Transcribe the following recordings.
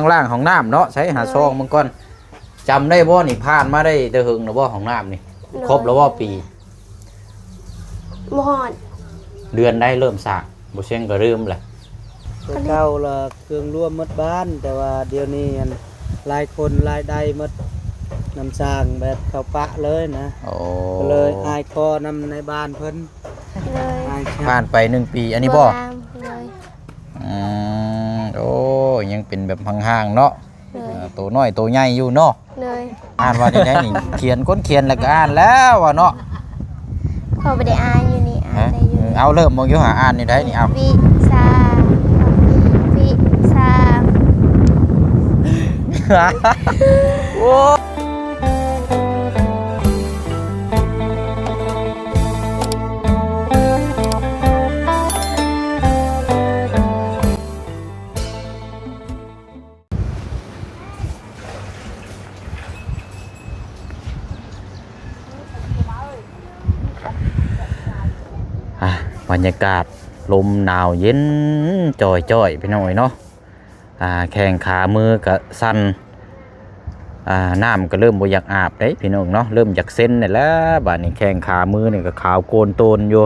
ຂ້າງລ່າງຫ້ອງນ້ຳເນາະ ໃສຫາ ໂດຍ ຊອງເບິ່ງກ່ອນ. ຈຳໄດ້ບໍ່ນີ້ ຜ່ານມາໄດ້ແຕ່ເຫິງແລ້ວບໍ່ ຫ້ອງນ້ຳນີ້? ໂດຍ ຄົບແລ້ວບໍ່ປີ? ບໍ່ຮອດ. ເດືອນໃດເລີ່ມສ້າງ? ບໍ່ຊຽງກໍລືມແຫຼະ. ແຕ່ເກົ່າລະເຄື່ອງລວມໝົດບ້ານ ແຕ່ວ່າດຽວນີ້ອັນ ຫຼາຍຄົນຫຼາຍໄດ້ໝົດ ນຳສ້າງແບບເຂົ້າປະເລີຍນະ. ໂອ້ ກໍເລີຍອາຍຄໍນຳໃນບ້ານເພິ່ນ. ໂດຍ ອາຍ ຜ່ານໄປໜຶ່ງປີ ອັນນີ້ບໍ່? ໂດຍ ອືມ ໂອ້ ຍັງເປັນແບບຫ່າງໆເນາະ. ໂດຍ ເອີ ໂຕນ້ອຍໂຕໃຫຍ່ຢູ່ເນາະ. ໂດຍ ອ່ານວ່ານີ້ໄດ້ນີ້ ຂຽນ ຄົນຂຽນແລ້ວກໍອ່ານແລ້ວວ່າເນາະ. ຂ້ອຍບໍ່ໄດ້ອ່ານຢູ່ນີ້ ອ່ານ ຮະ? ໄດ້ຢູ່. ເອີ ເອົາ ເລີ່ມເບິ່ງຢູ່ຫາ ອ່ານຢູ່ໃດນີ້ ເອົາ. ວິຊາ ວິຊາ ໂອ້. ອ່ະ ບັນຍາກາດລົມໜາວເຢັນຈ່ອຍໆ ພີ່ນ້ອງເອີຍເນາະ. ອ່າ ແຂ້ງຂາມືກະສັ່ນ ອ່າ ນ້ຳກະເລີ່ມບໍ່ຢາກອາບເດ້ພີ່ນ້ອງເນາະ ເລີ່ມຢາກເຊັນແລ້ວ. ບາດນີ້ແຂ້ງຂາມືນີ້ກະຂາວໂກນໂຕນຢູ່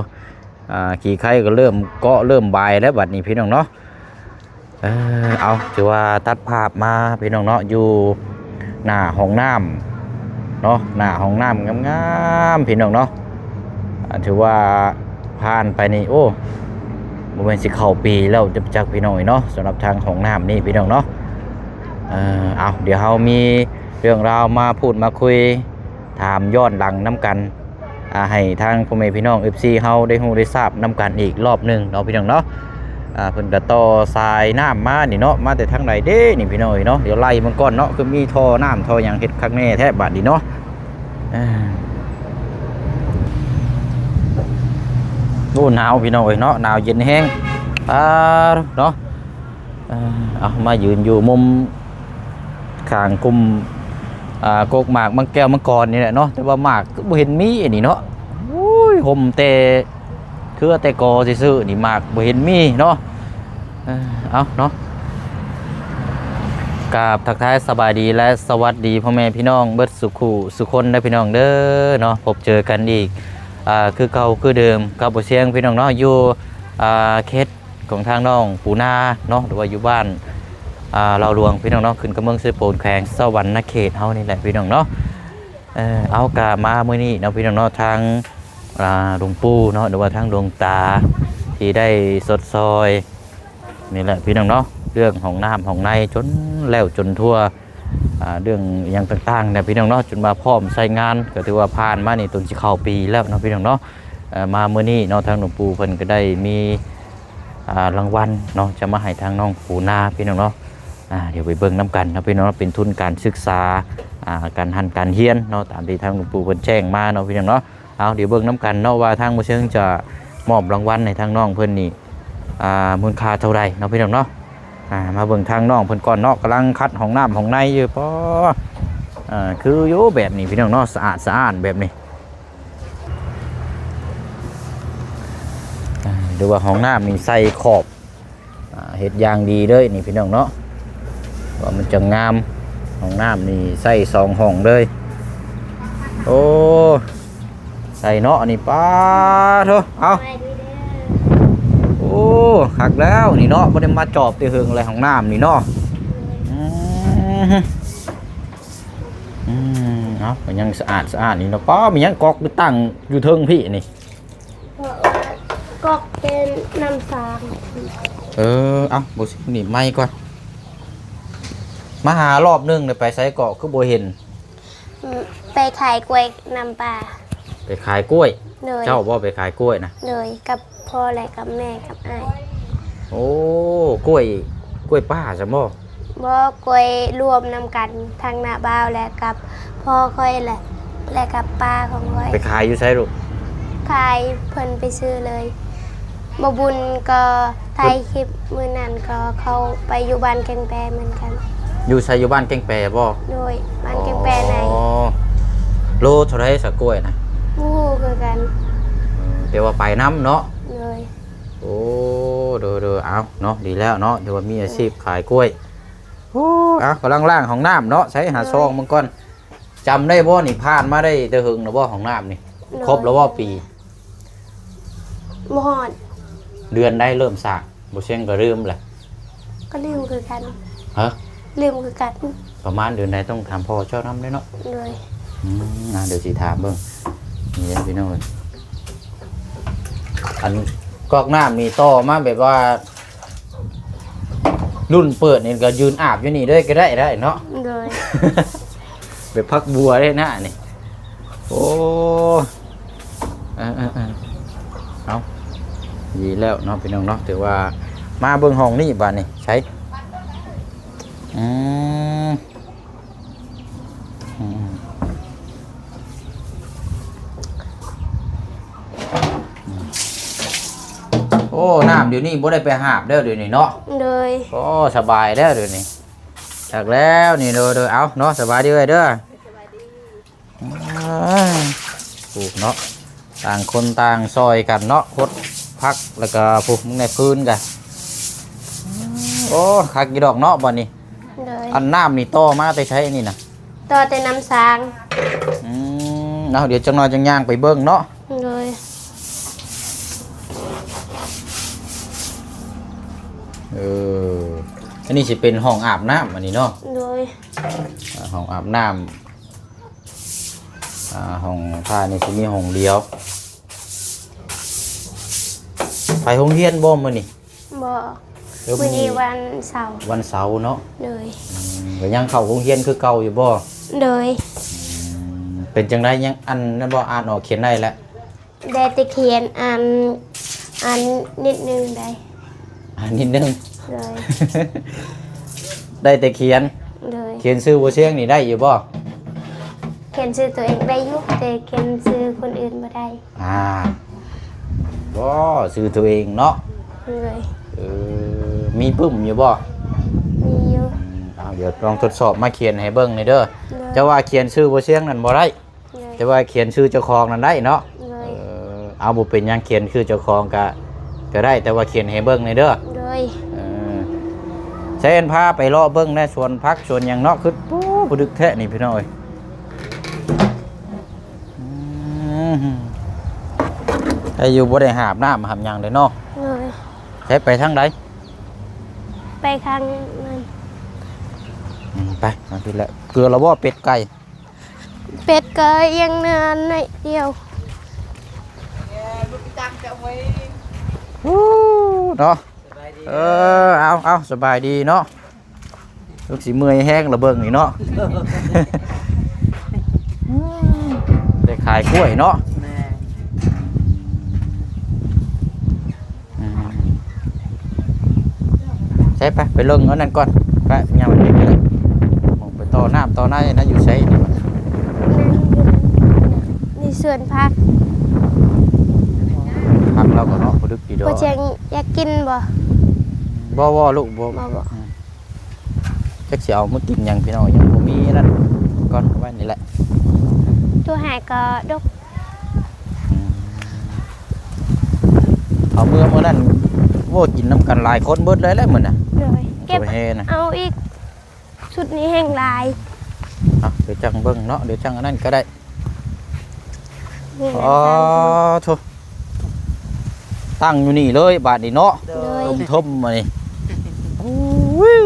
ອ່າ ຂີ້ໄຄກະເລີ່ມເກາະເລີ່ມບາຍແລ້ວບາດນີ້ພີ່ນ້ອງເນາະ. ເອີ ເອົາ ຖືວ່າຕັດພາບມາພີ່ນ້ອງເນາະ ຢູ່ໜ້າຫ້ອງນ້ຳເນາະ ໜ້າຫ້ອງນ້ຳງາມໆ ພີ່ນ້ອງເນາະ. ອ່າ ຖືວ່າຜ່ານໄປນີ້ ໂອ້ ບໍ່ແມ່ນຊິເຂົ້າປີແລ້ວຈັກພີ່ນ້ອງເອີຍເນາະ ສຳລັບທາງຫ້ອງນ້ຳນີ້ພີ່ນ້ອງເນາະ. ເອີ ເອົາ ດຽວເຮົາມີເລື່ອງລາວມາພູດມາຄຸຍ ຖາມຍ້ອນຫຼັງນຳກັນ ອ່າ ໃຫ້ທາງພໍ່ແມ່ພີ່ນ້ອງ ເອັຟຊີ ເຮົາໄດ້ຮູ້ໄດ້ຊາບນຳກັນອີກລອບໜຶ່ງເນາະ ພີ່ນ້ອງເນາະ. ອ່າ ເພິ່ນກະຕໍ່ສາຍນ້ຳມານີ້ເນາະ ມາແຕ່ທາງໃດເດ້ນີ້ພີ່ນ້ອງເອີຍເນາະ. ດຽວໄລ່ເບິ່ງກ່ອນເນາະ ຄືມີທໍ່ນ້ຳທໍ່ຫຍັງເຮັດຄັກແນ່ແທ້ບາດນີ້ເນາະ. ເອີ ໂອ້ ໜາວພີ່ນ້ອງເອີຍເນາະ ໜາວເຢັນແຮງ ປາດເນາະ. ເອີ ເອົາ ມາຢືນຢູ່ມຸມຂ້າງກຸ່ມ ອ່າ ກົກໝາກມັງແກ້ວມັງກອນນີ້ແຫຼະເນາະ ແຕ່ວ່າໝາກຄືບໍ່ເຫັນມີອັນນີ້ເນາະ. ໂອ້ຍ ຫົ່ມແຕ່ເຄືອແຕ່ກໍຊື່ໆ ນີ້ໝາກບໍ່ເຫັນມີເນາະ. ເອີ ເອົາເນາະ ກາບທັກທາຍສະບາຍດີ ແລະ ສະຫວັດດີພໍ່ແມ່ພີ່ນ້ອງເບິດສູ່ຄູ່ສູ່ຄົນເດີພີ່ນ້ອງເດີເນາະ. ພົບເຈີກັນອີກ ອ່າ ຄືເກົ່າຄືເດີມກັບບໍ່ຊຽງພີ່ນ້ອງເນາະ ຢູ່ ອ່າ ເຂດ ຂອງທາງນ້ອງປູນາເນາະ ຫຼືວ່າຢູ່ບ້ານ ອ່າ ລາວຫຼວງ ພີ່ນ້ອງເນາະ ຂຶ້ນກັບເມືອງເຊໂປນ ແຂວງສະຫວັນນະເຂດເຮົານີ້ແຫຼະ ພີ່ນ້ອງເນາະ. ເອີ ເອົາ ກະມາມື້ນີ້ເນາະ ພີ່ນ້ອງເນາະ ທາງ ອ່າ ຫຼວງປູ່ເນາະ ຫຼືວ່າທາງຫຼວງຕາ ທີ່ໄດ້ຊົດຊ່ອຍນີ້ແຫຼະ ພີ່ນ້ອງເນາະ ເລື່ອງຫ້ອງນ້ຳຫ້ອງໃນຈົນແລ້ວຈົນທົ່ວ ອ່າ ເລື່ອງຫຍັງຕ່າງໆນະ ພີ່ນ້ອງເນາະ ຈົນວ່າພ້ອມໃຊ້ງານ ກໍຖືວ່າຜ່ານມານີ້ຈົນຊິເຂົ້າປີແລ້ວເນາະ ພີ່ນ້ອງເນາະ. ເອີ ມາມື້ນີ້ເນາະ ທາງຫຼວງປູ່ເພິ່ນກໍໄດ້ມີ ອ່າ ລາງວັນເນາະ ຈະມາໃຫ້ທາງນ້ອງປູນາ ພີ່ນ້ອງເນາະ. ອ່າ ດຽວໄປເບິ່ງນຳກັນເນາະ ພີ່ນ້ອງເນາະ ເປັນທຶນການສຶກສາ ອ່າ ການຫັ້ນການຮຽນເນາະ ຕາມທີ່ທາງຫຼວງປູ່ເພິ່ນແຈ້ງມາເນາະ ພີ່ນ້ອງເນາະ. ເອົາ ດຽວເບິ່ງນຳກັນເນາະ ວ່າທາງໝໍເຊີງຈະມອບລາງວັນໃຫ້ທາງນ້ອງເພິ່ນນີ້ ອ່າ ມູນຄ່າເທົ່າໃດເນາະ ພີ່ນ້ອງເນາະ. ອ່າ ມາເບິ່ງທາງນ້ອງເພິ່ນກ່ອນເນາະ ກຳລັງຂັດຫ້ອງນ້ຳຫ້ອງໃນຢູ່. ປໍ ເອີ ຄືຢູ່ແບບນີ້ ພີ່ນ້ອງເນາະ ສະອາດສະອ້ານແບບນີ້. ອ່າ ຫຼືວ່າຫ້ອງນ້ຳນີ້ໃສ່ຂອບ ອ່າ ເຮັດຢ່າງດີເລີຍນີ້ ພີ່ນ້ອງເນາະ ວ່າມັນຈະງາມ. ຫ້ອງນ້ຳນີ້ໃສ່ສອງຫ້ອງເລີຍ. ໂອ້ ໃສ່ເນາະ ອັນນີ້ ປາໂທ ເອົາ ໂອ້ ຄັກແລ້ວນີ້ເນາະ ບໍ່ໄດ້ມາຈອບແຕ່ເຫິງແລ້ວ ຫ້ອງນ້ຳນີ້ເນາະ. ອືມ ອືມ ເອົາ ກໍຍັງສະອາດສະອ້ານຢູ່ເນາະ. ປ້າ ມີຫຍັງກອກໄປຕັ້ງຢູ່ເທິງພີ້ນີ້? ເພາະວ່າກອກເປັນນ້ຳສາງ. ເອີ ເອົາ ບໍ່ຊິໜີບໄມກ່ອນ. ມາຫາລອບໜຶ່ງແລ້ວໄປໃສເກາະ ຄືບໍ່ເຫັນ? ອືມ ໄປຂາຍກ້ວຍນຳປ້າ. ໄປຂາຍກ້ວຍ? ໂດຍ. ເຈົ້າບໍ່ໄປຂາຍກ້ວຍນະ? ໂດຍ ກັບພໍ່ ແລະ ກັບແມ່ ກັບອ້າຍ. ໂອ້ ກ້ວຍ ກ້ວຍປ້າຊັ້ນບໍ່? ບໍ່ ກ້ວຍລວມນຳກັນ ທັງນ້າບ່າວ ແລະ ກັບພໍ່ຂ້ອຍ ແລະ ແລະ ກັບປ້າຂອງຂ້ອຍ. ໄປຂາຍຢູ່ໃສລູກ? ຂາຍ ເພິ່ນໄປຊື້ເລີຍ. ບໍ່ບຸນກໍຖ່າຍຄລິບມື້ນັ້ນ ກໍເຂົາໄປຢູ່ບ້ານແກ້ງແປເໝືອນກັນ. ຢູ່ໃສ? ຢູ່ບ້ານແກ້ງແປບໍ່? ໂດຍ ບ້ານແກ້ງແປໃນ. ອໍ ໂລເທົ່າໃດສະກ້ວຍນະ? ບໍ່ຮູ້ຄືກັນ. ເອີ ແຕ່ວ່າໄປນຳເນາະ? ໂດຍ. ໂອ້ ໂດຍໆ ເອົາເນາະ ດີແລ້ວເນາະ ຖືວ່າມີອາຊີບຂາຍກ້ວຍ. ໂອ້ ເອົາ ກຳລັງລ້າງຫ້ອງນ້ຳເນາະ ໃສຫາ ໂດຍ ຊອງເບິ່ງກ່ອນ. ຈຳໄດ້ບໍ່ນີ້ ຜ່ານມາໄດ້ແຕ່ເຫິງແລ້ວບໍ່ ຫ້ອງນ້ຳນີ້? ໂດຍ ຄົບແລ້ວບໍ່ປີ? ບໍ່ຮອດ. ເດືອນໃດເລີ່ມສ້າງ? ບໍ່ຊຽງກໍລືມແຫຼະ. ກໍລືມຄືກັນ. ຮະ? ລືມຄືກັນ. ປະມານເດືອນໃດ ຕ້ອງຖາມພໍ່ເຈົ້ານຳເດ້ເນາະ. ໂດຍ. ອືມ ອ່າ ດຽວຊິຖາມເບິ່ງ. ນີ້ເດ້ພີ່ນ້ອງເອີຍ ອັນກອກນ້ຳນີ້ຕໍ່ມາແບບວ່າ ລຸ້ນເປີດນີ້ກໍຢືນອາບຢູ່ນີ້ເລີຍກໍໄດ້ ໄດ້ເນາະ. ໂດຍ. ແບບຜັກບົວເດ້ນະນີ້. ໂອ້ ເອີໆໆ ເອົາ ດີແລ້ວເນາະພີ່ນ້ອງເນາະ. ຖືວ່າມາເບິ່ງຫ້ອງນີ້ບາດນີ້ ໃສ ອືມ ອືມ ໂອ້ ນ້ຳດຽວນີ້ບໍ່ໄດ້ໄປຫາບແລ້ວດຽວນີ້ເນາະ. ໂດຍ. ໂອ້ ສະບາຍແລ້ວດຽວນີ້ ຈັກແລ້ວນີ້. ໂດຍໆ ເອົາເນາະ ສະບາຍດີເອື້ອຍເດີ. ອ່າ ປູກເນາະ ຕ່າງຄົນຕ່າງຊ່ອຍກັນເນາະ ຄົດຜັກ ແລ້ວກໍ ໂອ້ ມຶງໄດ້ພື້ນກະ ໂອ້ ຄັກຢູ່ດອກເນາະ ບ່ອນນີ້. ໂດຍ. ອັນນ້ຳນີ້ຕໍ່ມາແຕ່ໃສນີ້ນະ? ຕໍ່ແຕ່ນ້ຳສ້າງ. ອືມ ເອົາ ດຽວຈັກໜ່ອຍຈັ່ງຍ່າງໄປເບິ່ງເນາະ. ໂດຍ. ເອີ ອັນນີ້ຊິເປັນຫ້ອງອາບນ້ຳ ອັນນີ້ເນາະ. ໂດຍ. ອ່າ ຫ້ອງອາບນ້ຳ ອ່າ ຫ້ອງທ່ານີ້ຊິມີຫ້ອງດຽວ. ໄປໂຮງຮຽນບໍ່ມື້ນີ້? ບໍ່. ເອີ ມື້ນີ້ວັນເສົາ. ວັນເສົາເນາະ. ໂດຍ. ອືມ ກໍຍັງເຂົ້າໂຮງຮຽນຄືເກົ່າຢູ່ບໍ່? ໂດຍ. ອືມ ເປັນຈັ່ງໃດ ຍັງ ອັນນັ້ນບໍ່ ອ່ານອອກຂຽນໄດ້ແລ້ວ? ໄດ້ແຕ່ຂຽນ ອ່ານ ອ່ານນິດໜຶ່ງໄດ້. ອ່ານນິດໜຶ່ງ. ໂດຍ. ໄດ້ແຕ່ຂຽນ. ໂດຍ. ຂຽນຊື່ບໍ່ຊຽງນີ້ໄດ້ຢູ່ບໍ່? ຂຽນຊື່ຕົວເອງໄດ້ຢູ່ ແຕ່ຂຽນຊື່ຄົນອື່ນບໍ່ໄດ້. ອ່າ ບໍ່ ຊື່ຕົວເອງເນາະ. ໂດຍ. ເອີ ມີປຶ້ມຢູ່ບໍ່? ມີຢູ່. ອືມ ເອົາ ດຽວລອງທົດສອບມາຂຽນໃຫ້ເບິ່ງແດ່ເດີ. ໂດຍ. ເຈົ້າວ່າຂຽນຊື່ບໍ່ຊຽງນັ້ນບໍ່ໄດ້? ໂດຍ. ແຕ່ວ່າຂຽນຊື່ເຈົ້າຂອງນັ້ນໄດ້ເນາະ. ໂດຍ. ເອີ ເອົາ ບໍ່ເປັນຫຍັງ ຂຽນຊື່ເຈົ້າຂອງກະ ກະໄດ້ ແຕ່ວ່າຂຽນໃຫ້ເບິ່ງແດ່ເດີ. ໂດຍ. ເອີ ໃຊ້ອັນພາໄປເລາະເບິ່ງໃນສວນຜັກສວນຫຍັງເນາະ. ຄື ໂອ້ ປະດຶກແທ້ນີ້ພີ່ນ້ອງເອີຍ. ອືມ ໃຫ້ຢູ່ ບໍ່ໄດ້ຫາບນ້ຳຫາບຫຍັງເດ້ເນາະ. ໂດຍ. ໃຊ້ໄປທາງໃດ? ໄປທາງນັ້ນ. ອືມ ໄປ ມາພີ້ແຫຼະ. ເກືອລະບໍ່ ເປັດໄກ່? ເປັດກໍຍັງນອນໜ້ອຍດຽວ. ໂອ້ ເນາະ. ເອີ ເອົາ ເອົາ ສະບາຍດີເນາະ. ລູກຊິເມື່ອຍແຮງລະເບິ່ງນີ້ເນາະ. ໄດ້ຂາຍກ້ວຍເນາະ. ແມ່ນ. ອືມ ໃຊ້ໄປ ໄປເບິ່ງອັນນັ້ນກ່ອນ. ໄປ ຍ່າງໄປເບິ່ງກໍໄດ້. ໝ່ອງໄປຕໍ່ນ້ຳຕໍ່ໃນນັ້ນຢູ່ໃສນີ້? ໃນສວນຜັກ. ຜັກລາວກໍເນາະ ບໍ່ດຶກດີດອກ. ບໍ່ແຈ້ງຢາກກິນບໍ່? ບໍ່ ບໍ່ລູກ ບໍ່ ບໍ່ ບໍ່. ອືມ ຈັກຊິເອົາມາກິນຫຍັງພີ່ນ້ອງ ຍັງບໍ່ມີນັ້ນກ່ອນ ເອົາໄວ້ນີ້ແຫຼະ. ໂທຫາກໍດົກ. ອືມ ເອົາເມືອມື້ນັ້ນ ໂອ້ ກິນນຳກັນຫຼາຍຄົນເບິດເລີຍແຫຼະມື້ນັ້ນ. ໂດຍ. ເກັບເອົາອີກ ຊຸດນີ້ແຮງຫຼາຍ. ເອົາ ດຽວຈັ່ງເບິ່ງເນາະ ດຽວຈັ່ງອັນນັ້ນກໍໄດ້. ອໍ ໂທ້ ຕັ້ງຢູ່ນີ້ເລີຍບາດນີ້ເນາະ. ໂດຍ. ເທິມໆ ມານີ້. ໂອ້ຍ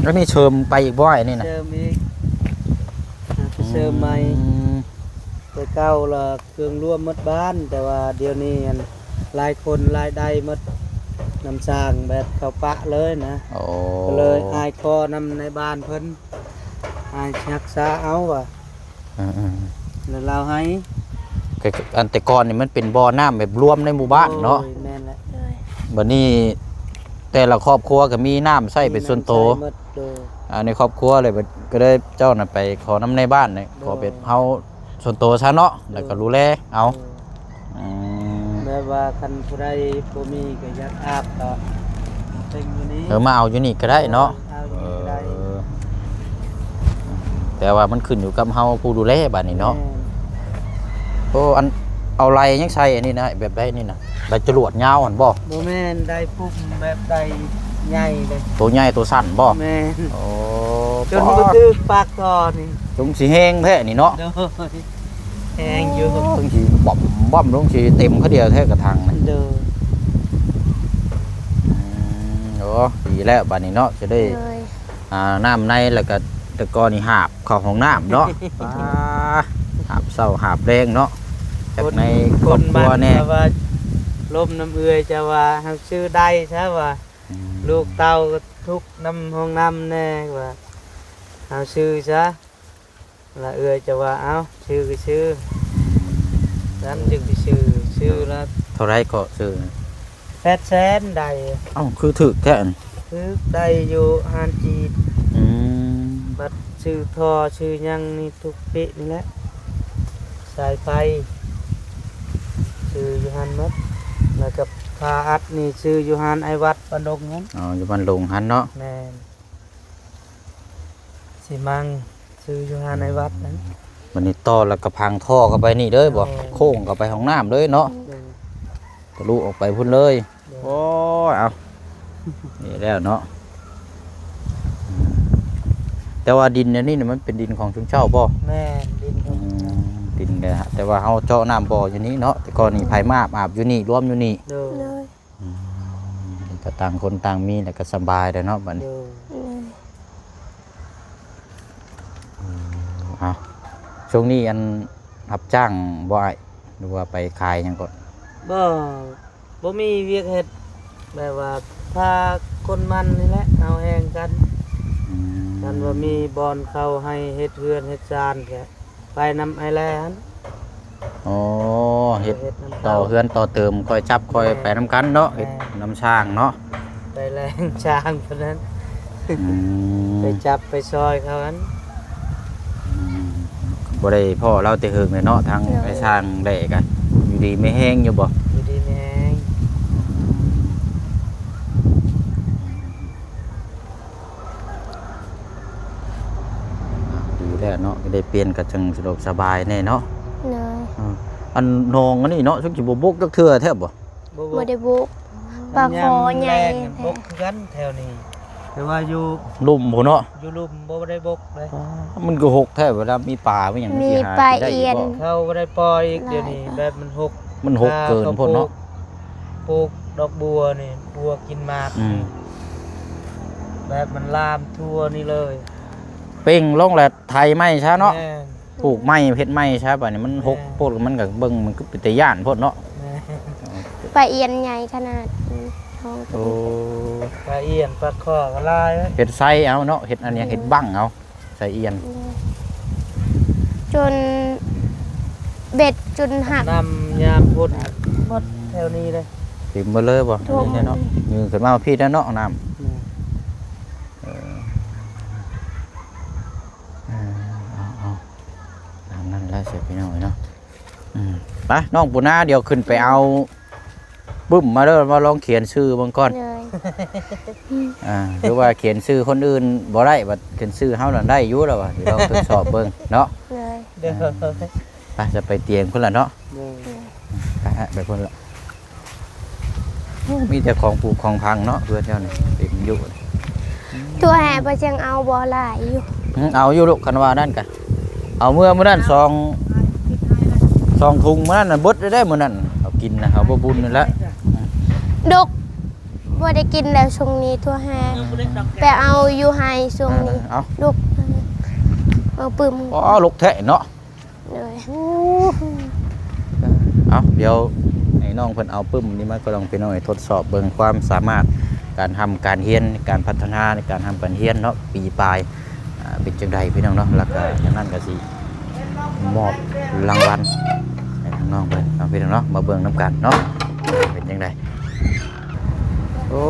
ອັນນີ້ເສີມໄປອີກບໍ່ ອັນນີ້ນະ? ເສີມອີກ ຫາໄປເສີມໃໝ່. ອືມ ແຕ່ເກົ່າລະເຄື່ອງລວມໝົດບ້ານ ແຕ່ວ່າດຽວນີ້ ອັນ ຫຼາຍຄົນຫຼາຍໄດ້ໝົດ ນ້ຳສ້າງແບບເຂົາປະເລີຍນະ. ໂອ້ ກໍເລີຍອ້າຍຂໍນຳໃນບ້ານເພິ່ນ ອ້າຍຮັກສາເອົາວ່າ. ເອີໆ ແລ້ວລາວໃຫ້ ກໍ ອັນແຕ່ກ່ອນນີ້ມັນເປັນບໍ່ນ້ຳແບບລວມໃນໝູ່ບ້ານເນາະ. ໂດຍ ແມ່ນແຫຼະ. ໂດຍ. ບັດນີ້ແຕ່ລະຄອບຄົວກໍມີນ້ຳໃຊ້ເປັນສ່ວນໂຕ. ມີນ້ຳໃຊ້ໝົດ. ໂດຍ. ອັນໃນຄອບຄົວເລີຍ ກໍເລີຍເຈົ້ານະໄປຂໍນຳໃນບ້ານນີ້. ໂດຍ. ຂໍແບບເຮົາສ່ວນໂຕຊະເນາະ. ໂດຍ. ແລ້ວກໍດູແລເອົາ. ໂດຍ. ອືມ ແບບວ່າຄັນຜູ້ໃດບໍ່ມີກໍຢາກອາບກໍເປັນຢູ່ນີ້. ເອີ ມາເອົາຢູ່ນີ້ກໍໄດ້ເນາະ. ເອົາຢູ່ນີ້ກໍໄດ້. ເອີ ແຕ່ວ່າມັນຂຶ້ນຢູ່ກັບເຮົາຜູ້ດູແລບາດນີ້ເນາະ. ແມ່ນ. ໂອ້ ອັນ ເອົາໄລ່ຍັງໃສ່ອັນນີ້ນະ ແບບໃດນີ້ນະ ໄລ່ຈະຫຼວດຍາວຫັ້ນບໍ່? ບໍ່ແມ່ນ ໄລ່ປຸ່ມແບບໄລ່ ໃຫຍ່ເລີຍ ໂຕໃຫຍ່ໂຕສັ້ນບໍ່? ແມ່ນ ໂອ້ ຈົນບໍ່ຖືກປາກທໍ່ນີ້ ຈົງຊິແຮງແທ້ນີ້ເນາະ ໂດຍ ແຮງຢູ່ ໂອ້ ຈົງຊິບອມບອມ ຈົງຊິເຕັມເຂົາດຽວແທ້ກະຖັງນະ ໂດຍ ອືມ ໂອ້ ດີແລ້ວບາດນີ້ເນາະ ຈະໄດ້ ໂດຍ ອ່າ ນ້ຳໃນ ແລ້ວກະແຕ່ກ່ອນນີ້ຫາບເຂົ້າຫ້ອງນ້ຳເນາະ ອ່າ ຫາບເຊົ້າຫາບແລງເນາະ ຈັກໃນຄອບຄົວແດ່ ຄົນບ້ານເຂົາວ່າ ລົມນຳເອື້ອຍເຈົ້າວ່າ ເຮົາຊື້ໄດ້ຊະວ່າ ອືມ ລູກເຕົ້າກໍທຸກນຳຫ້ອງນ້ຳແດ່ວ່າ ເຮົາຊື້ຊະ ລະເອື້ອຍຈະວ່າ ເອົ້າ ຊື້ກໍຊື້ ນັ້ນຈຶ່ງໄປຊື້ ຊື້ລະ ເທົ່າໃດເກາະຊື້? ແປດແສນໄດ້ ເອົ້າ ຄືຖືກແທ້ ຖືກໄດ້ຢູ່ຮ້ານຈີນ ອືມ ບັດຊື້ທໍ່ ຊື້ຫຍັງນີ້ທຸກປີນີ້ແຫຼະ ສາຍໄຟ ຊື້ຢູ່ຫັ້ນໝົດ ແລ້ວກໍຜ້າອັດນີ້ຊື້ຢູ່ຮ້ານອ້າຍວັດບ້ານດົງຫັ້ນ ອໍ ຢູ່ບ້ານດົງຫັ້ນເນາະ ແມ່ນ ຊິມັງ ຊື້ຢູ່ຮ້ານອ້າຍວັດນັ້ນ ບັດນີ້ຕໍ່ແລ້ວກໍພັງທໍ່ເຂົ້າໄປນີ້ເລີຍບໍ່? ໂອ້ ໂຄ້ງເຂົ້າໄປຫ້ອງນ້ຳເລີຍເນາະ ໂດຍ ທະລຸອອກໄປພຸ້ນເລີຍ ໂດຍ ໂອ້ຍ ເອົາ ນີ້ແລ້ວເນາະ ອືມ ແຕ່ວ່າດິນອັນນີ້ນະ ມັນເປັນດິນຂອງຊຸມເຈົ້າບໍ່? ແມ່ນ ດິນຂອງ ອືມ ດິນແຕ່ ແຕ່ວ່າເຮົາເຈາະນ້ຳບໍ່ຢູ່ນີ້ເນາະ ແຕ່ກ່ອນນີ້ ໂດຍ ໃຜມາອາບ ອາບຢູ່ນີ້ ລວມຢູ່ນີ້ ໂດຍ ໂດຍ ອືມ ກໍຕ່າງຄົນຕ່າງມີ ແລ້ວກໍສະບາຍແລ້ວເນາະບັດນີ້ ໂດຍ ອືມ ເອົາ ຊ່ວງນີ້ອັນ ຮັບຈ້າງບໍ່ອ້າຍ ຫຼືວ່າໄປຂາຍຫຍັງເກາະ? ບໍ່ ບໍ່ມີວຽກເຮັດ ແບບວ່າພາຄົນໝັ່ນນີ້ແຫຼະ ເອົາແຮງກັນ ອືມ ຄັນວ່າມີບ່ອນເຂົ້າໃຫ້ເຮັດເຮືອນເຮັດຊານ ກະໄປນຳອ້າຍແລຫັ້ນ ອໍ ເຮັດ ເຮັດນຳ ຕໍ່ເຮືອນຕໍ່ເຕີມ ຄ່ອຍຈັບຄ່ອຍ ແມ່ນ ໄປນຳກັນເນາະ ແມ່ນ ເຮັດນຳຊ່າງເນາະ ໄປແລງຊ່າງເທົ່ານັ້ນ ອືມ ໄປຈັບໄປຊ່ອຍເຂົາຫັ້ນ ອືມ ບໍ່ໄດ້ພໍ້ລາວແຕ່ເຫິງເລີຍເນາະ ທາງ ໂດຍ ອ້າຍຊ່າງແດ່ກະ ຢູ່ດີມີແຮງຢູ່ບໍ່? ຢູ່ດີມີແຮງ ດີແລ້ວເນາະ ໄດ້ປ່ຽນກໍຈັ່ງສະດວກສະບາຍແດ່ເນາະ ໂດຍ ເອີ ອັນໜອງອັນນີ້ເນາະ ສົງຊິບໍ່ບົກຈັກເທື່ອແທ້ບໍ່? ບໍ່ ບໍ່ ບໍ່ໄດ້ບົກ ປາຄໍໃຫຍ່ ແລ້ງ ແທ້ ບົກຄືກັນແຖວນີ້ ແຕ່ວ່າຢູ່ລຸ່ມພຸ້ນເນາະ ຢູ່ລຸ່ມບໍ່ໄດ້ບົກເລີຍ ມັນກໍຮົກແທ້ ເວລາມີປາມີຫຍັງ ມີປາອຽນ ເຂົາບໍ່ໄດ້ປ່ອຍອີກ ດຽວນີ້ແບບມັນຮົກ ມັນຮົກເກີນພຸ້ນເນາະ ປູກດອກບົວນີ້ ບົວກິນໝາກ ອືມ ແບບມັນລາມທົ່ວນີ້ເລີຍ ເປັ່ງລົງແລ້ວໄຖໃໝ່ຊະເນາະ ແມ່ນ ປູກໃໝ່ເຮັດໃໝ່ຊະ ບາດນີ້ມັນ ແມ່ນ ຮົກໂພດ ມັນກໍເບິ່ງ ມັນຄືເປັນຕາຢ້ານໂພດເນາະ ແມ່ນ ປາອຽນໃຫຍ່ຂະໜາດ ອືມ ໂອ້ ປາອຽນປາຄໍກໍຫຼາຍ ເຮັດໄຊເອົາເນາະ ເຮັດອັນຫຍັງ ແມ່ນ ເຮັດບັ້ງເອົາ ໃສ່ອຽນ ຈົນເບັດຈົນຫັກ ນ້ຳຍາມພຸ້ນໝົດແຖວນີ້ເດ້ ເຕັມໝົດເລີຍບໍ່? ນີ້ເນາະ ຍືນຂຶ້ນມາພີ້ແລ້ວເນາະ ນ້ຳ ແມ່ນ ເອີ ເອີ ເອົາ ເອົາ ຕາມນັ້ນແຫຼະ ເສຍພີ່ນ້ອງເອີຍເນາະ ອືມ ໄປ ນ້ອງປູນາ ດຽວຂຶ້ນໄປເອົາປຶ້ມມາເດີ ມາລອງຂຽນຊື່ເບິ່ງກ່ອນ ໂດຍ ອ່າ ຫຼືວ່າຂຽນຊື່ຄົນອື່ນບໍ່ໄດ້ ບັດຂຽນຊື່ເຮົານັ້ນໄດ້ຢູ່ ລະວ່າ ຊິລອງທົດສອບເບິ່ງເນາະ ໂດຍ ໄປ ຈະໄປຕຽງພຸ້ນລະເນາະ ໂດຍ ໄປ ໄປພຸ້ນລະ ໂອ້ ມີແຕ່ຂອງປູກຂອງຝັງເນາະ ເຮືອນເຈົ້ານີ້ເຕັມຢູ່ ໂທຫາປາເຈັງເອົາບໍ່ ຫຼາຍຢູ່ ອືມ ເອົາຢູ່ລູກ ຄັນວ່ານັ້ນກະ ເອົາເມືອມື້ນັ້ນສອງ ສອງຖົງມື້ນັ້ນນະ ເບິດໄດ້ມື້ນັ້ນ ເອົາກິນນະ ເອົາບໍ່ບຸນນັ້ນແຫຼະ ດົກ ບໍ່ໄດ້ກິນແລ້ວຊ່ວງນີ້ ໂທຫາ ໄປເອົາຢູ່ໄຮ່ຊ່ວງນີ້ ເອົາ ດົກ ເອົາປຶ້ມ ອໍ ລົກແທ້ເນາະ ໂດຍ ເອົາ ດຽວໃຫ້ນ້ອງເພິ່ນເອົາປຶ້ມນີ້ມາ ກໍລອງພີ່ນ້ອງໃຫ້ທົດສອບເບິ່ງຄວາມສາມາດ ການຮ່ຳການຮຽນ ການພັດທະນາໃນການຮ່ຳການຮຽນເນາະ ປີປາຍ ອ່າ ເປັນຈັ່ງໃດພີ່ນ້ອງເນາະ ແລ້ວກໍຈາກນັ້ນກໍຊິມອບລາງວັນໃຫ້ທາງນ້ອງເພິ່ນເນາະ ພີ່ນ້ອງເນາະ ມາເບິ່ງນຳກັນເນາະ ເປັນຈັ່ງໃດ ໂອ້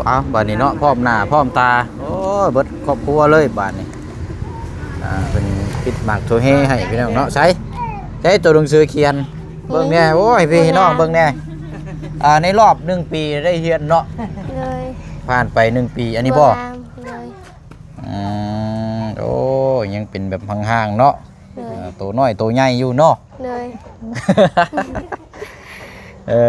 ເອົາ ບາດນີ້ເນາະ ພ້ອມໜ້າພ້ອມຕາ ໂອ້ຍ ເບິດຄອບຄົວເລີຍບາດນີ້ ອ່າ ເພິ່ນປິດໝາກໂທເຮໃຫ້ພີ່ນ້ອງເນາະ ໃສ ໃສໂຕໜັງສືຂຽນ ເບິ່ງແດ່ ໂອ້ຍ ພີ່ນ້ອງເບິ່ງແດ່ ອ່າ ໃນລອບໜຶ່ງປີໄດ້ຮຽນເນາະ ໂດຍ ຜ່ານໄປໜຶ່ງປີ ອັນນີ້ບໍ່? ໂດຍ ອືມ ໂອ້ ຍັງເປັນແບບຫ່າງໆເນາະ ໂດຍ ເອີ ໂຕນ້ອຍໂຕໃຫຍ່ຢູ່ເນາະ ໂດຍ ເອີ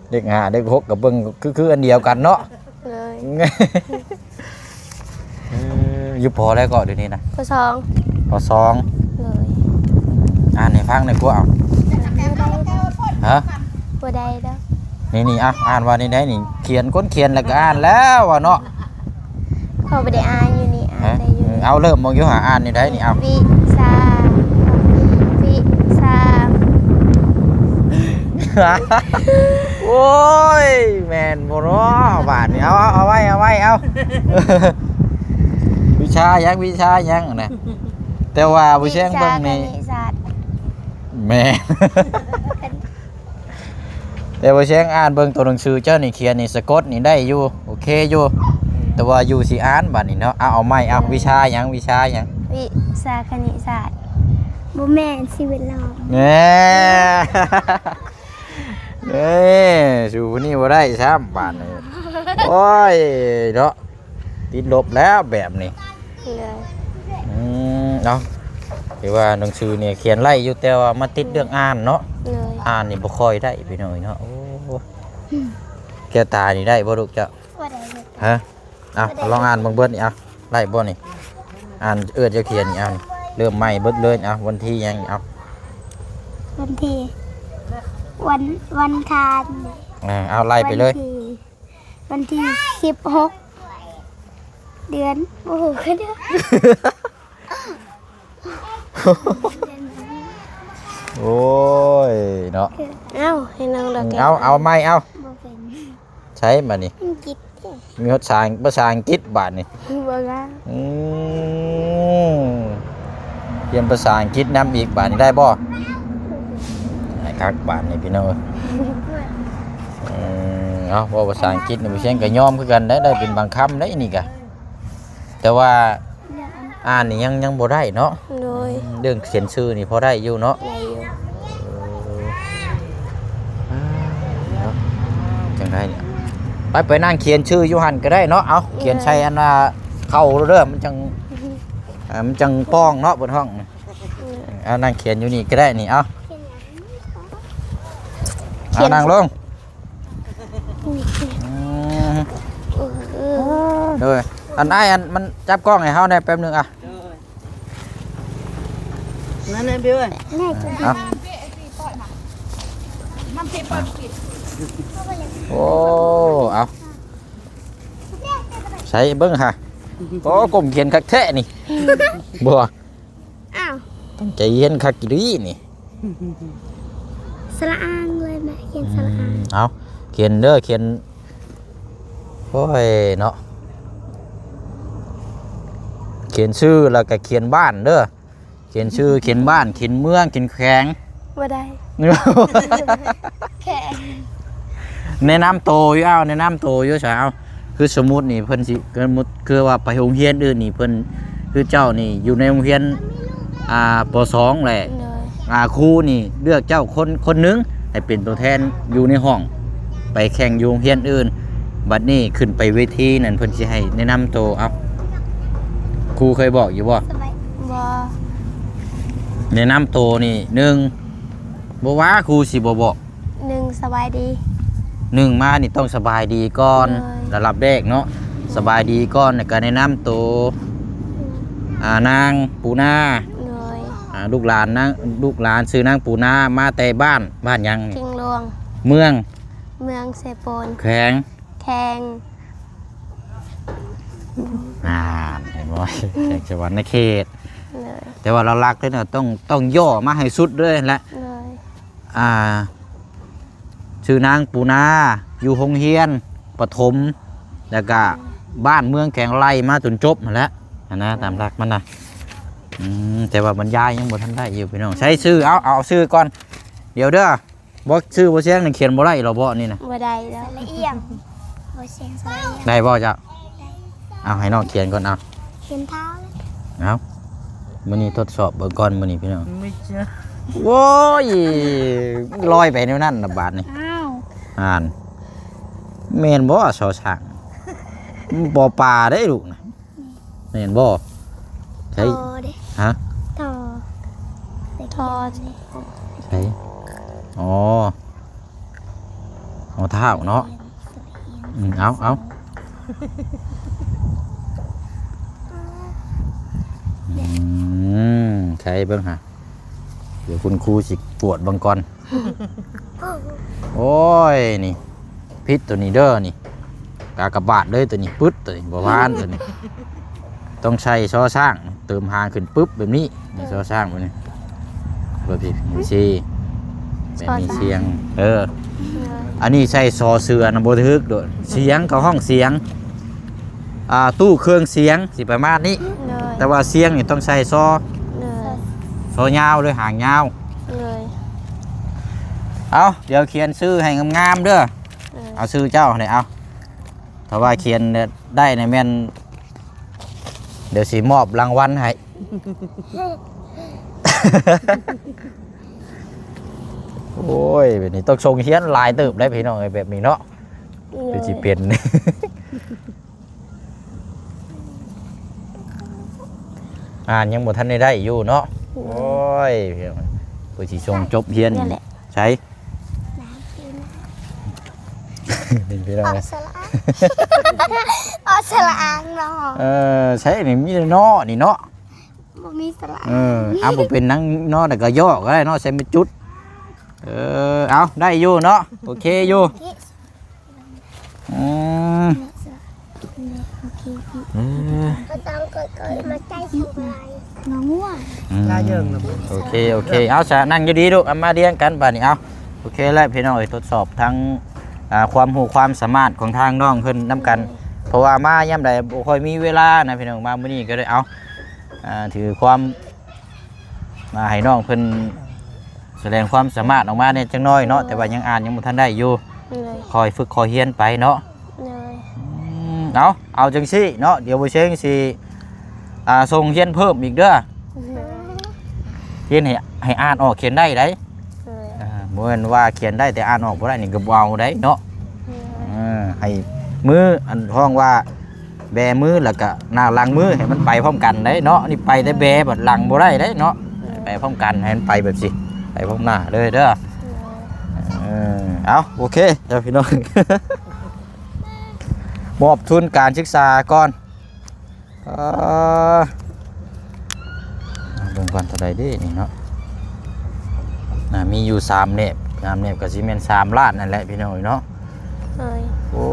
ເລກຫ້າເລກຫົກກໍເບິ່ງຄື ຄືອັນດຽວກັນເນາະ ໂດຍ ເອີ ຢູ່ ປໍ ໃດເກາະດຽວນີ້ນະ? ປໍ ສອງ ປໍ ສອງ. ໂດຍ ອ່ານໃຫ້ຟັງແດ່ກວ່າ ເອົາ ຮະ? ບໍ່ໄດ້ດອກ. ນີ້ໆ ອ່ານວ່ານີ້ໄດ໋ນີ້ ຂຽນ ຄົນຂຽນແລ້ວກໍອ່ານແລ້ວວ່າເນາະ. ຂ້ອຍບໍ່ໄດ້ອ່ານຢູ່ນີ້ ອ່ານໄດ້ຢູ່. ເອົາ ເລີ່ມເບິ່ງຢູ່ຫາ ອ່ານຢູ່ໃດ໋ນີ້ ເອົາ ວິຊາ ວິຊາ. ໂອ້ຍ ແມ່ນບໍ່ເນາະ ບາດນີ້ ເອົາ ເອົາ ເອົາໄວ້ ເອົາໄວ້ ເອົາ ວິຊາຫຍັງ ວິຊາຫຍັງນະ? ແຕ່ວ່າຜູ້ແຊງເບິ່ງນີ້ ວິຊາຄະນິດສາດ. ແມ່ນ ແຕ່ວ່າແຊງອ່ານເບິ່ງໂຕໜັງສືເຈົ້ານີ້ ຂຽນນີ້ ສະກົດນີ້ໄດ້ຢູ່ ໂອເຄຢູ່ ແຕ່ວ່າຢູ່ຊິອ່ານບາດນີ້ເນາະ. ເອົາ ເອົາໃໝ່ ເອົາ ເອີ ວິຊາຫຍັງ ວິຊາຫຍັງ? ວິຊາຄະນິດສາດ. ບໍ່ແມ່ນ ສິ່ງແວດລ້ອມ. ແນ່ ເອີ ສູ້ຜູ້ນີ້ບໍ່ໄດ້ຊ້ຳບາດນີ້ ໂອ້ຍເນາະ. ຕິດລົບແລ້ວແບບນີ້. ໂດຍ ອືມ ເອົາ ຖືວ່າໜັງສືນີ້ຂຽນໄດ້ຢູ່ ແຕ່ວ່າມາຕິດເລື່ອງອ່ານເນາະ. ໂດຍ ອ່ານນີ້ບໍ່ຄ່ອຍໄດ້ພີ່ນ້ອງເອີຍເນາະ. ໂອ້ ແກ້ວຕານີ້ໄດ້ບໍ່ລູກເຈົ້າ? ບໍ່ໄດ້. ຮະ? ເອົາ ບໍ່ໄດ້ ລອງອ່ານເບິ່ງເບິດນີ້ ເອົາ ໄດ້ບໍ່ນີ້? ອ່ານເອື້ອຍເຈົ້າຂຽນນີ້ ເອົາ ເລີ່ມໃໝ່ເບິດເລີຍ. ເອົາ ວັນທີຫຍັງນີ້? ເອົາ ວັນທີ ວັນ ວັນທານ. ເອີ ເອົາ ໄລ່ໄປເລີຍ. ວັນທີ ວັນທີສິບຫົກ ເດືອນ ໂອ້ໂຫ ຄືເດືອນ ໂອ້ຍເນາະ. ເອົ້າ ໃຫ້ນ້ອງດອກແກ້ວ ເອົາ ເອົາໃໝ່ ເອົາ ບໍ່ເປັນ ໃຊ້ບາດນີ້ ອັງກິດເດ້ ມີຮອດສາ ພາສາອັງກິດບາດນີ້ ບໍ່ງາມ. ອືມ ຮຽນພາສາອັງກິດນຳອີກບາດນີ້ ໄດ້ບໍ່? ໃຫ້ຄັກບາດນີ້ພີ່ນ້ອງເອີຍ. ເອີ ເອົາ ເວົ້າພາສາອັງກິດນີ້ ບໍ່ແຊງກໍຍອມຄືກັນໄດ໋ ໄດ້ເປັນບາງຄຳໄດ໋ນີ້ກະ ແຕ່ວ່າອ່ານນີ້ຍັງ ຍັງບໍ່ໄດ້ເນາະ. ໂດຍ ເລື່ອງຂຽນຊື່ນີ້ພໍໄດ້ຢູ່ເນາະ. ໄດ້ຢູ່ ເອີ ອ່າ ເນາະ ຈັ່ງໃດນີ້ ໄປ ໄປນັ່ງຂຽນຊື່ຢູ່ຫັ້ນກໍໄດ້ເນາະ. ເອົາ ຂຽນໃສ່ອັນວ່າເຂົ້າເດີ ມັນຈັ່ງ ອ່າ ມັນຈັ່ງປ້ອງເນາະ ເພິ່ນຮ້ອງ. ເອີ ເອົາ ນັ່ງຂຽນຢູ່ນີ້ກໍໄດ້ນີ້ ເອົາ ຂຽນ ເອົາ ນັ່ງລົງ. ອືມ ເອີ ໂດຍ ອັນອ້າຍ ອັນມັນຈັບກ້ອງໃຫ້ເຮົາແດ່ແປັບໜຶ່ງ ອ່ະ ນັ້ນແຫຼະ ບິວເອີຍ ເອົາ ໂອ້ ເອົາ ໃສ່ເບິ່ງຫາ. ໂອ້ ກົ້ມຂຽນຄັກແທ້ນີ້ ບໍ່ ອ້າວ ຕັ້ງໃຈຮຽນຄັກອີ່ຫຼີນີ້ ສະຫຼະອາງເລີຍແມ່ ຂຽນສະຫຼະອາງ. ອືມ ເອົາ ຂຽນເດີ ຂຽນ ໂອ້ຍເນາະ ຂຽນຊື່ ແລ້ວກໍຂຽນບ້ານເດີ ຂຽນຊື່ ຂຽນບ້ານ ຂຽນເມືອງ ຂຽນແຂວງ ບໍ່ໄດ້ ແຂວງ ແນະນຳໂຕຢູ່ ເອົາ ແນະນຳໂຕຢູ່ຊະ ເອົາ ຄືສົມມຸດນີ້ເພິ່ນຊິ ສົມມຸດຄືວ່າໄປໂຮງຮຽນອື່ນນີ້ ເພິ່ນ ຄືເຈົ້ານີ້ຢູ່ໃນໂຮງຮຽນ ອ່າ ປໍສອງແຫຼະ ໂດຍ ອ່າ ຄູນີ້ເລືອກເຈົ້າຄົນ ຄົນໜຶ່ງໃຫ້ເປັນຕົວແທນຢູ່ໃນຫ້ອງ ໄປແຂ່ງຢູ່ໂຮງຮຽນອື່ນ ບັດນີ້ຂຶ້ນໄປເວທີນັ້ນ ເພິ່ນຊິໃຫ້ແນະນຳໂຕ. ເອົາ ຄູເຄີຍບອກຢູ່ບໍ່? ສະບາຍ ບໍ່ ແນະນຳໂຕນີ້ ໜຶ່ງ ບໍ່ວ່າຄູຊິບໍ່ບອກ ໜຶ່ງ ສະບາຍດີ ໜຶ່ງມານີ້ຕ້ອງສະບາຍດີກ່ອນ ໂດຍ ລະດັບແລກເນາະ ໂດຍ ສະບາຍດີກ່ອນ ແລ້ວກໍແນະນຳໂຕ ອ່າ ນາງປູນາ ໂດຍ ອ່າ ລູກຫຼານນາງ ລູກຫຼານຊື່ນາງປູນາ ມາແຕ່ບ້ານ ບ້ານຫຍັງນີ້? ແຂວງຫຼວງ ເມືອງ ເມືອງເຊໂປນ ແຂວງ ແຂວງ ອ່າ ເຫັນບໍ່ ແຂວງສະຫວັນນະເຂດ ໂດຍ ແຕ່ວ່າຫຼັກໆເລີຍນະ ຕ້ອງ ຕ້ອງຫຍໍ້ມາໃຫ້ສຸດເລີຍແຫຼະ ໂດຍ ອ່າ ຊື່ນາງປູນາ ຢູ່ໂຮງຮຽນປະຖົມ ແລ້ວກະບ້ານເມືອງແຂວງ ໄລ່ມາຈົນຈົບຫັ້ນແຫຼະ ຫັ້ນນະ ຕາມຫຼັກມັນນະ. ອືມ ແຕ່ວ່າບັນຍາຍຍັງບໍ່ທັນໄດ້ຢູ່ພີ່ນ້ອງ ໃຊ້ຊື່ ເອົາ ເອົາຊື່ກ່ອນ ດຽວເດີ. ບໍ່ ຊື່ບໍ່ສຽງນີ້ຂຽນບໍ່ໄດ້ລະເບາະນີ້ນະ? ບໍ່ໄດ້ດອກ ສະຫຼະອຽງ ບໍ່ສຽງສະຫຼະອຽງ ໄດ້ບໍ່ເຈົ້າ? ໄດ້ ເອົາ ໃຫ້ນ້ອງຂຽນກ່ອນ ເອົາ ຂຽນເທົາ ເອົາ ມື້ນີ້ທົດສອບເບິ່ງກ່ອນ ມື້ນີ້ພີ່ນ້ອງ ໂອ້ຍ ລອຍໄປແນວນັ້ນລະບາດນີ້ ອ້າວ ອ່ານ ແມ່ນບໍ່ ຊໍຊ້າງ ປໍປາເດ້ລູກນະ? ແມ່ນບໍ່? ໃຊ່ ທອເດ້ ຮະ? ທອ ທອ ໃຊ່ ອໍ ຫໍທ້າວເນາະ ແມ່ນ ສະຫຼະອຽງ ອືມ ເອົາ ເອົາ ອືມ ໃສ່ເບິ່ງຫາ ດຽວຄຸນຄູຊິກວດເບິ່ງກ່ອນ. ໂອ້ຍ ນີ້ ຜິດໂຕນີ້ເດີ ນີ້ ກາກະບາດເລີຍໂຕນີ້ ປຶດໂຕນີ້ ບໍ່ຜ່ານໂຕນີ້ ຕ້ອງໃສ່ຊໍຊ້າງ ເຕີມຫາງຂຶ້ນປຶບ ແບບນີ້ ນີ້ ຊໍຊ້າງແບບນີ້ ແບບນີ້ ແບບນີ້ ຊໍຊ້າງ ສຽງ ເອີ ອັນນີ້ໃສ່ຊໍເສືອນະ ບໍ່ຖືກໂດດ ສຽງ ເຂົາຮ້ອງສຽງ ອ່າ ຕູ້ເຄື່ອງສຽງ ຊິປະມານນີ້ ໂດຍ ແຕ່ວ່າສຽງນີ້ຕ້ອງໃສ່ຊໍ ໂດຍ ຊໍຍາວ ຫຼືຫາງຍາວ ໂດຍ ເອົາ ດຽວຂຽນຊື່ໃຫ້ງາມໆເດີ ໂດຍ ເອົາຊື່ເຈົ້ານີ້ ເອົາ ຖ້າວ່າຂຽນໄດ້ນີ້ແມ່ນ ດຽວຊິມອບລາງວັນໃຫ້ ໂອ້ຍ ແບບນີ້ຕ້ອງສົ່ງຮຽນຫຼາຍເຕີບໄດ໋ພີ່ນ້ອງເອີຍ ແບບນີ້ເນາະ ໂດຍ ຄືຊິເປັນ ອ່ານຍັງບໍ່ທັນໄດ້ໄດ້ຢູ່ເນາະ ໂດຍ ໂອ້ຍ ພີ່ນ້ອງ ເພິ່ນຊິສົ່ງຈົບຮຽນ ນີ້ແຫຼະ ໃສ ນີ້ພີ່ນ້ອງ ອອກສະຫຼະອາງ ອອກສະຫຼະອາງເນາະ ເອີ ໃສ ນີ້ມີແຕ່ເນາະ ນີ້ເນາະ ບໍ່ມີສະຫຼະອາງ ເອີ ເອົາ ບໍ່ເປັນຫຍັງເນາະ ແລ້ວກໍຍໍກໍໄດ້ເນາະ ໃສ່ເປັນຈຸດ ເອີ ເອົາ ໄດ້ຢູ່ເນາະ ໂອເຄຢູ່ ອືມ ເອີ ງໍງວງ ອືມ ໂອເຄ ໂອເຄ ເອົາຊະ ນັ່ງຢູ່ດີລູກ ເອົາມາລຽງກັນບາດນີ້ ເອົາ ໂອເຄແລ້ວພີ່ນ້ອງເອີຍ ທົດສອບທັງ ອ່າ ຄວາມຮູ້ຄວາມສາມາດຂອງທາງນ້ອງເພິ່ນນຳກັນ ເພາະວ່າມາຍາມໃດບໍ່ຄ່ອຍມີເວລານະພີ່ນ້ອງ ມາມື້ນີ້ກໍເລີຍ ເອົາ ອ່າ ຖືຄວາມ ມາໃຫ້ນ້ອງເພິ່ນສະແດງຄວາມສາມາດອອກມາແດ່ຈັກໜ້ອຍເນາະ ໂດຍ ແຕ່ວ່າຍັງອ່ານຍັງບໍ່ທັນໄດ້ຢູ່ ໂດຍ ຄ່ອຍຝຶກຄ່ອຍຮຽນໄປເນາະ ໂດຍ ອືມ ເອົາ ເອົາຈັ່ງຊີ້ເນາະ ດຽວບໍ່ເຊັງຊິ ອ່າ ສົ່ງຮຽນເພີ່ມອີກເດີ ໂດຍ ຮຽນໃຫ້ ໃຫ້ອ່ານອອກຂຽນໄດ້ໄດ໋ ໂດຍ ອ່າ ບໍ່ແມ່ນວ່າຂຽນໄດ້ແຕ່ອ່ານອອກບໍ່ໄດ້ນີ້ກໍບໍ່ເອົາໄດ໋ເນາະ ໂດຍ ເອີ ໃຫ້ມື ອັນ ຮ້ອງວ່າ ແບມື ແລ້ວກະໜ້າຫຼັງມືໃຫ້ມັນໄປພ້ອມກັນໄດ໋ເນາະ ນີ້ໄປແຕ່ແບ ບັດຫຼັງບໍ່ໄດ້ໄດ໋ເນາະ ເອີ ໄປພ້ອມກັນ ໃຫ້ມັນໄປແບບຊີ້ ໄປພ້ອມໜ້າເລີຍເດີ ເອີ ເອົາ ໂອເຄ ເຈົ້າພີ່ນ້ອງ ມອບທຶນການສຶກສາກ່ອນ ເອີ ເບິ່ງກ່ອນເທົ່າໃດເດ້ນີ້ເນາະ ອ່າ ມີຢູ່ສາມແນບ ສາມແນບກໍຊິແມ່ນສາມລ້ານນັ້ນແຫຼະພີ່ນ້ອງເອີຍເນາະ ໂດຍ ໂອ້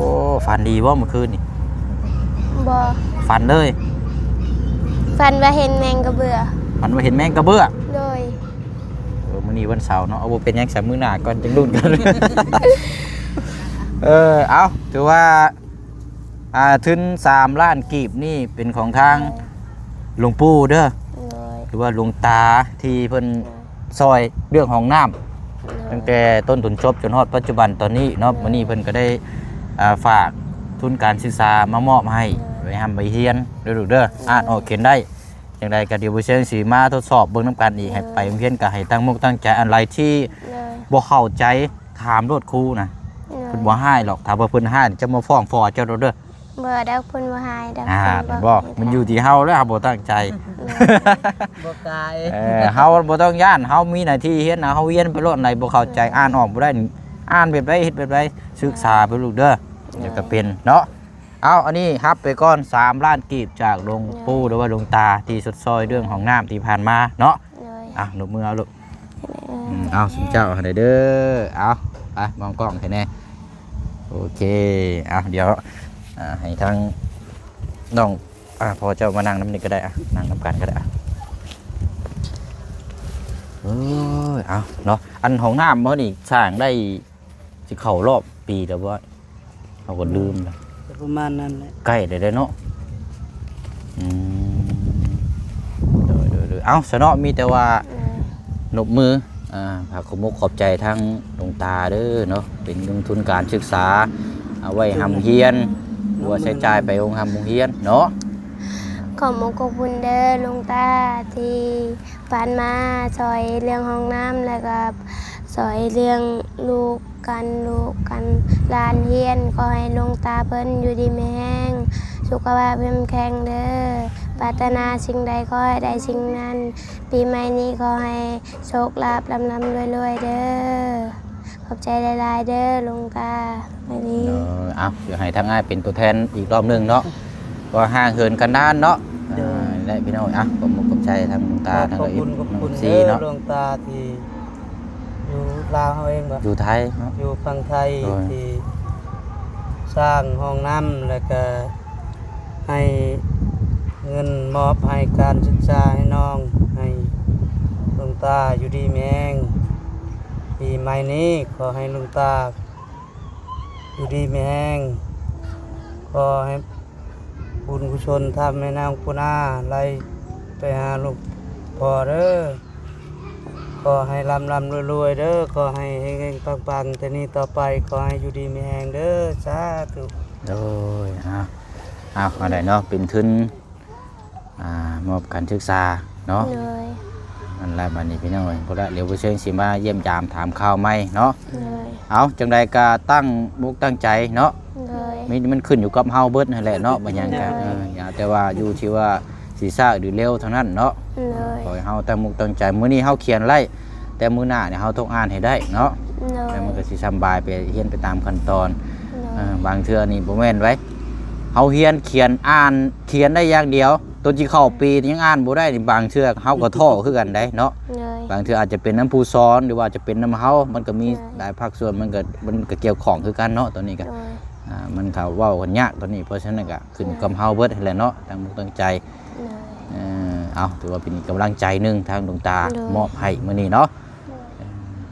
ຝັນດີບໍ່ມື້ຄືນນີ້? ບໍ່ ຝັນເລີຍ? ຝັນວ່າເຫັນແມງກະເບື້ອ ຝັນວ່າເຫັນແມງກະເບື້ອ ໂດຍ ເອີ ມື້ນີ້ວັນເສົາເນາະ ເອົາ ບໍ່ເປັນຫຍັງ ສາມມື້ໜ້າກ່ອນ ຈັ່ງລຸ້ນກັນ ເອີ ເອົາ ຖືວ່າ ອ່າ ທຶນສາມລ້ານກີບນີ້ເປັນຂອງທາງ ໂດຍ ຫຼວງປູ່ເດີ ໂດຍ ຫຼືວ່າຫຼວງຕາທີ່ເພິ່ນ ໂດຍ ຊ່ອຍເລື່ອງຫ້ອງນ້ຳ ໂດຍ ຕັ້ງແຕ່ຕົ້ນຈົນຈົບຈົນຮອດປັດຈຸບັນຕອນນີ້ເນາະ ໂດຍ ມື້ນີ້ເພິ່ນກໍໄດ້ ອ່າ ຝາກທຶນການສຶກສາມາມອບໃຫ້ ໂດຍ ໄວ້ຮ່ຳໄວ້ຮຽນເດີລູກເດີ ໂດຍ ອ່ານອອກຂຽນໄດ້ ຈັ່ງໃດກໍດຽວບໍ່ເຊີງຊິມາທົດສອບເບິ່ງນຳກັນອີກ ໂດຍ ໃຫ້ໄປໂຮງຮຽນກໍໃຫ້ຕັ້ງອົກຕັ້ງໃຈ ອັນໃດທີ່ ໂດຍ ບໍ່ເຂົ້າໃຈ ຖາມໂລດຄູນະ ໂດຍ ເພິ່ນບໍ່ຮ້າຍດອກ ຖ້າວ່າເພິ່ນຮ້າຍຈະມາຟ້ອງພໍ່ເຈົ້າໂລດເດີ ບໍ່ດອກ ເພິ່ນບໍ່ຮ້າຍດອກ ອ່າ ເພິ່ນບອກ ແມ່ນບໍ່ ມັນຢູ່ທີ່ເຮົາແຫຼະ ເຮົາບໍ່ຕັ້ງໃຈ ໂດຍ ບໍ່ກາຍ ເອີ ເຮົາບໍ່ຕ້ອງຢ້ານ ເຮົາມີໜ້າທີ່ຮຽນນະ ເຮົາຮຽນໄປໂລດ ອັນໃດບໍ່ເຂົ້າໃຈ ໂດຍ ອ່ານອອກບໍ່ໄດ້ ອ່ານແບບໃດ ເຮັດແບບໃດ ສຶກສາໄປລູກເດີ ໂດຍ ດຽວກໍເປັນເນາະ ເອົາ ອັນນີ້ຮັບໄປກ່ອນ ສາມລ້ານກີບ ຈາກຫຼວງ ໂດຍ ປູ່ ຫຼືວ່າຫຼວງຕາ ທີ່ຊົດຊ່ອຍເລື່ອງຫ້ອງນ້ຳທີ່ຜ່ານມາເນາະ ໂດຍ ອ່ະ ນົບມືເອົາລູກ ເອີ ອືມ ເອົາ ຊຸມເຈົ້າໃຫ້ເດີ ເອົາ ໄປ ມອງກ້ອງໃຫ້ແດ່ ໂອເຄ ເອົາ ດຽວ ອ່າ ໃຫ້ທາງນ້ອງ ອ່າ ພໍ່ເຈົ້າມານັ່ງນຳນີ້ກໍໄດ້ ອ່ະ ນັ່ງນຳກັນກໍໄດ້ ອ່ະ ເອີ ເອົາເນາະ ອັນຫ້ອງນ້ຳເຮົານີ້ສ້າງໄດ້ ຊິເຂົ້າຮອບປີແລ້ວບໍ່? ເຮົາກໍລືມແລ້ວ ປະມານນັ້ນແຫຼະ ໃກ້ແລ້ວເດ້ເນາະ ອືມ ໂດຍ ໂດຍ ໂດຍ ເອົ້າ ຊະເນາະ ມີແຕ່ວ່າ ໂດຍ ນົບມື ອ່າ ຝາກຂອບອົກຂອບໃຈທາງຫຼວງຕາເດີເນາະ ເປັນເງິນທຶນການສຶກສາ ເອົາໄວ້ຮ່ຳຮຽນ ຫຼືວ່າໃຊ້ຈ່າຍໄປໂຮງຮ່ຳໂຮງຮຽນເນາະ ຂອບອົກຂອບຄຸນເດີຫຼວງຕາທີ່ ຜ່ານມາຊ່ອຍເລື່ອງຫ້ອງນ້ຳ ແລ້ວກໍຊ່ອຍເລື່ອງລູກກັນ ລູກກັນ ຫຼານຮຽນ. ຂໍໃຫ້ຫຼວງຕາເພິ່ນຢູ່ດີມີແຮງ ສຸຂະພາບເຂັ້ມແຂງເດີ. ປາດຖະໜາສິ່ງໃດຂໍໃຫ້ໄດ້ສິ່ງນັ້ນ. ປີໃໝ່ນີ້ຂໍໃຫ້ໂຊກລາບລ່ຳໆລວຍໆເດີ. ຂໍ ຂອບໃຈຫຼາຍໆເດີຫຼວງຕາ ສະບາຍດີ. ເອີ ເອົາ ດຽວໃຫ້ທາງອ້າຍເປັນຕົວແທນອີກລອບໜຶ່ງເນາະ ເພາະວ່າຫ່າງເຫີນກັນນານເນາະ. ໂດຍ ອ່າ ແລະ ພີ່ນ້ອງ ອ່ະ ຂອບມຸກຂອບໃຈທາງຫຼວງຕາ ຂອບ ທາງ ຂອບຄຸນ ເອັຟ ຂອບຄຸນ ເອີ ເດີ ເນາະ ຫຼວງຕາທີ່ຢູ່ລາວເຮົາເອງບໍ? ຢູ່ໄທເນາະ ຢູ່ຝັ່ງໄທ ໂດຍ ທີ່ສ້າງຫ້ອງນ້ຳ ແລ້ວກະໃຫ້ເງິນມອບໃຫ້ການສຶກສາໃຫ້ນ້ອງ ໃຫ້ຫຼວງຕາຢູ່ດີມີແຮງ. ປີໃໝ່ນີ້ຂໍໃຫ້ຫຼວງຕາຢູ່ດີມີແຮງ ຂໍໃຫ້ ບຸນກຸສົນທຳໃຫ້ນາງປູນາໄຫຼໄປຫາຫຼວງພໍ່ເດີ. ຂໍໃຫ້ລ່ຳໆລວຍໆເດີ ຂໍໃຫ້ເຮັງໆປັງໆ ແຕ່ນີ້ຕໍ່ໄປ ຂໍໃຫ້ຢູ່ດີມີແຮງເດີ ສາທຸ. ໂດຍ ເອົາ ເອົາ ເອົາໄດ້ເນາະ ເປັນທຶນ ອ່າ ມອບການສຶກສາເນາະ. ໂດຍ ນັ້ນແຫຼະ ບັດນີ້ພີ່ນ້ອງເອີຍ ພຸ້ນລະ ດຽວບໍ່ເຊີງຊິມາຢ້ຽມຢາມຖາມຂ່າວໃໝ່ເນາະ. ໂດຍ ເອົາ ຈັ່ງໃດກະຕັ້ງມຸກຕັ້ງໃຈເນາະ. ໂດຍ ມີ ມັນຂຶ້ນຢູ່ກັບເຮົາເບິດຫັ້ນແຫຼະເນາະ ບໍ່ຫຍັງກະ ໂດຍ ເອີ ຢ່າແຕ່ວ່າຢູ່ທີ່ວ່າຊິຊ້າຫຼືເລັວເທົ່ານັ້ນເນາະ. ໂດຍ ຂໍໃຫ້ເຮົາຕັ້ງມຸກຕັ້ງໃຈ ມື້ນີ້ເຮົາຂຽນໄດ້ ແຕ່ມື້ໜ້ານີ້ເຮົາຕ້ອງອ່ານໃຫ້ໄດ້ເນາະ. ໂດຍ ແລ້ວມັນກໍຊິສຳບາຍໄປ ຮຽນໄປຕາມຂັ້ນຕອນ. ໂດຍ ເອີ ບາງເທື່ອນີ້ບໍ່ແມ່ນໄດ ເຮົາຮຽນຂຽນ ອ່ານ ຂຽນໄດ້ຢ່າງດຽວ ຕົນຊິເຂົ້າປີຍັງອ່ານບໍ່ໄດ້ນີ້ ບາງເທື່ອເຮົາກໍທໍ້ຄືກັນໄດ໋ເນາະ. ໂດຍ ບາງເທື່ອອາດຈະເປັນນຳຜູ້ສອນ ຫຼືວ່າອາດຈະເປັນນຳເຮົາ ມັນກໍມີ ໂດຍ ຫຼາຍພາກສ່ວນ ມັນກໍ ມັນກໍກ່ຽວຂ້ອງຄືກັນເນາະ ຕອນນີ້ກໍ ໂດຍ ອ່າ ມັນກໍເວົ້າກັນຍາກຕອນນີ້. ເພາະສະນັ້ນກໍຂຶ້ນ ໂດຍ ກັບເຮົາເບິດຫັ້ນແຫຼະເນາະ ຕັ້ງມຸກຕັ້ງໃຈ. ໂດຍ ເອີ ເອົາ ຖືວ່າເປັນກຳລັງໃຈໜຶ່ງທາງຫຼວງຕາ ໂດຍ ມອບໃຫ້ມື້ນີ້ເນາະ. ໂດຍ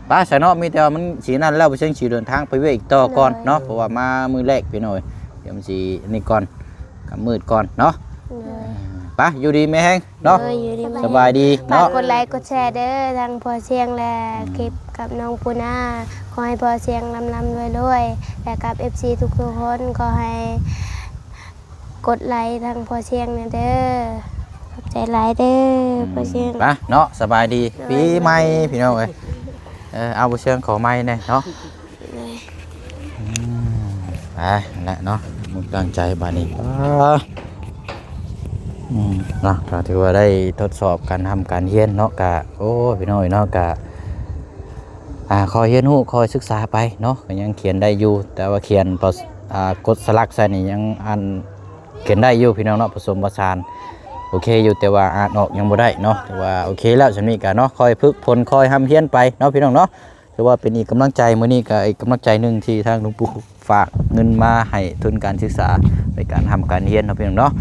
ໄປຊະເນາະ ມີແຕ່ວ່າມັນຊິນັ້ນແລ້ວ ບໍ່ເຊີງຊິເດີນທາງໄປວຽກອີກຕໍ່ກ່ອນເນາະ. ໂດຍ ເພາະວ່າມາມື້ແລກພີ່ນ້ອງເອີຍ ດຽວມັນຊິນີ້ກ່ອນ ຄ່ຳມືດກ່ອນເນາະ. ໂດຍ ໄປ ຢູ່ດີມີແຮງເນາະ. ໂດຍ ຢູ່ດີມີແຮງ ສະບາຍດີເນາະ. ຝາກກົດໄລກົດແຊເດີ ທັງພໍ່ຊຽງ ແລະ ອືມ ຄລິບກັບນ້ອງປູນາ ຂໍໃຫ້ພໍ່ຊຽງລ່ຳໆລວຍໆ ແລະ ກັບເອັຟຊີທຸກໆຄົນ ຂໍໃຫ້ ກົດໄລທາງພໍ່ຊຽງແດ່ເດີ ຂອບໃຈຫຼາຍເດີ ອືມ ພໍ່ຊຽງ. ໄປເນາະ ສະບາຍດີ ໂດຍ ປີໃໝ່ພີ່ນ້ອງເອີຍ. ເອີ ເອົາ ພໍ່ຊຽງຂໍໄມແດ່ເນາະ. ໂດຍ ອືມ ໄປແຫຼະເນາະ ມຸກຕັ້ງໃຈບາດນີ້. ອືມ ເນາະ ກໍຖືວ່າໄດ້ທົດສອບການທຳການຮຽນເນາະ ກະ ໂອ້ ພີ່ນ້ອງເອີຍເນາະ ກະ ອ່າ ຄ່ອຍຮຽນຮູ້ ຄ່ອຍສຶກສາໄປເນາະ ກໍຍັງຂຽນໄດ້ຢູ່ ແຕ່ວ່າຂຽນ ອ່າ ກົດສະຫຼັກໃສ່ນີ້ຍັງອ່ານຂຽນໄດ້ຢູ່ພີ່ນ້ອງເນາະ ປະສົມປະສານໂອເຄຢູ່ ແຕ່ວ່າອ່ານອອກຍັງບໍ່ໄດ້ເນາະ. ແຕ່ວ່າໂອເຄແລ້ວ ສ່ຳນີ້ກໍເນາະ ຄ່ອຍຝຶກຝົນ ຄ່ອຍຮ່ຳຮຽນໄປເນາະ ພີ່ນ້ອງເນາະ. ຖືວ່າເປັນອີກກຳລັງໃຈ ມື້ນີ້ກໍອີກກຳລັງໃຈໜຶ່ງທີ່ທາງຫຼວງປູ່ຝາກເງິນມາໃຫ້ທຶນການສຶກສາໃນການຮ່ຳການຮຽນເນາະ ພີ່ນ້ອງເນາະ.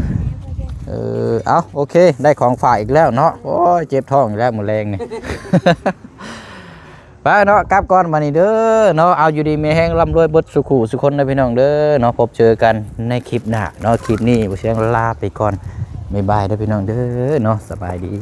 ເອີ ເອົາ ໂອເຄ ໄດ້ຂອງຝາກອີກແລ້ວເນາະ. ໂອ້ຍ ເຈັບທ້ອງອີກແລ້ວມື້ແລງນີ້. ໄປເນາະ ກັບກ່ອນບາດນີ້ເດີເນາະ. ເອົາ ຢູ່ດີມີແຮງ ລ່ຳລວຍເບິດສູ່ຄູ່ສູ່ຄົນເດີພີ່ນ້ອງເດີເນາະ. ພົບເຈີກັນໃນຄລິບໜ້າເນາະ. ຄລິບນີ້ບໍ່ຊຽງລາໄປກ່ອນ. ບາຍບາຍເດີພີ່ນ້ອງເດີເນາະ. ສະບາຍດີ.